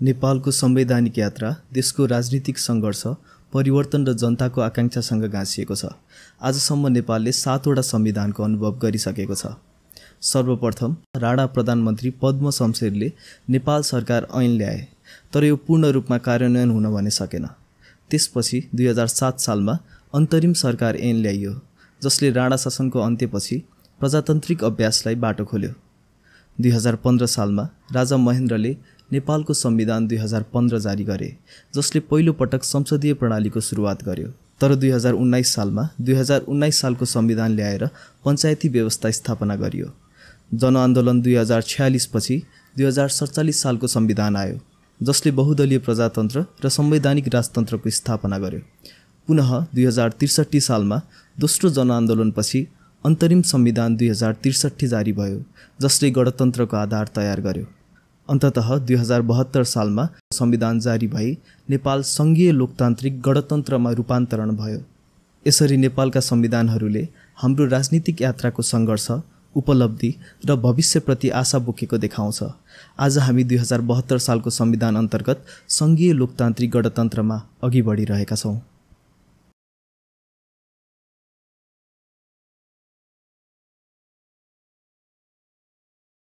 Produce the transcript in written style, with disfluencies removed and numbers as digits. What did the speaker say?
नेपालको संवैधानिक यात्रा देशको राजनीतिक सङ्घर्ष, परिवर्तन र जनताको आकांक्षासँग गाँसिएको छ। आजसम्म नेपालले 7 वटा संविधानको अनुभव गरिसकेको छ। सर्वप्रथम राणा प्रधानमन्त्री पद्म शमशेरले नेपाल सरकार ऐन ल्याए, तर यो पूर्ण रूपमा कार्यान्वयन हुन भने सकेन। त्यसपछि 2007 सालमा अन्तरिम सरकार ऐन ल्याइयो, जसले राणा शासनको अन्त्यपछि प्रजातान्त्रिक अभ्यासलाई बाटो खोल्यो। 2015 सालमा राजा महेन्द्रले नेपालको संविधान 2015 जारी गरे, जसले पहिलो पटक संसदीय प्रणालीको सुरुवात गर्यो। तर 2019 सालको संविधान ल्याएर पञ्चायती व्यवस्था स्थापना गरियो। जनआन्दोलन 2046 पछि 2047 सालको संविधान आयो, जसले बहुदलीय प्रजातन्त्र र संवैधानिक राजतन्त्रको स्थापना गर्यो। पुनः 2063 सालमा दोस्रो जनआन्दोलनपछि अन्तरिम संविधान 2063 जारी भयो, जसले गणतन्त्रको आधार तयार गर्यो। अन्ततः 2072 सालमा संविधान जारी भई नेपाल संघीय लोकतान्त्रिक गणतन्त्रमा रूपान्तरण भयो। यसरी नेपालका संविधानहरूले हाम्रो राजनीतिक यात्राको सङ्घर्ष, उपलब्धि र भविष्यप्रति आशा बोकेको देखाउँछ। आज हामी 2072 सालको संविधान अन्तर्गत संघीय लोकतान्त्रिक गणतन्त्रमा अघि बढिरहेका छौँ।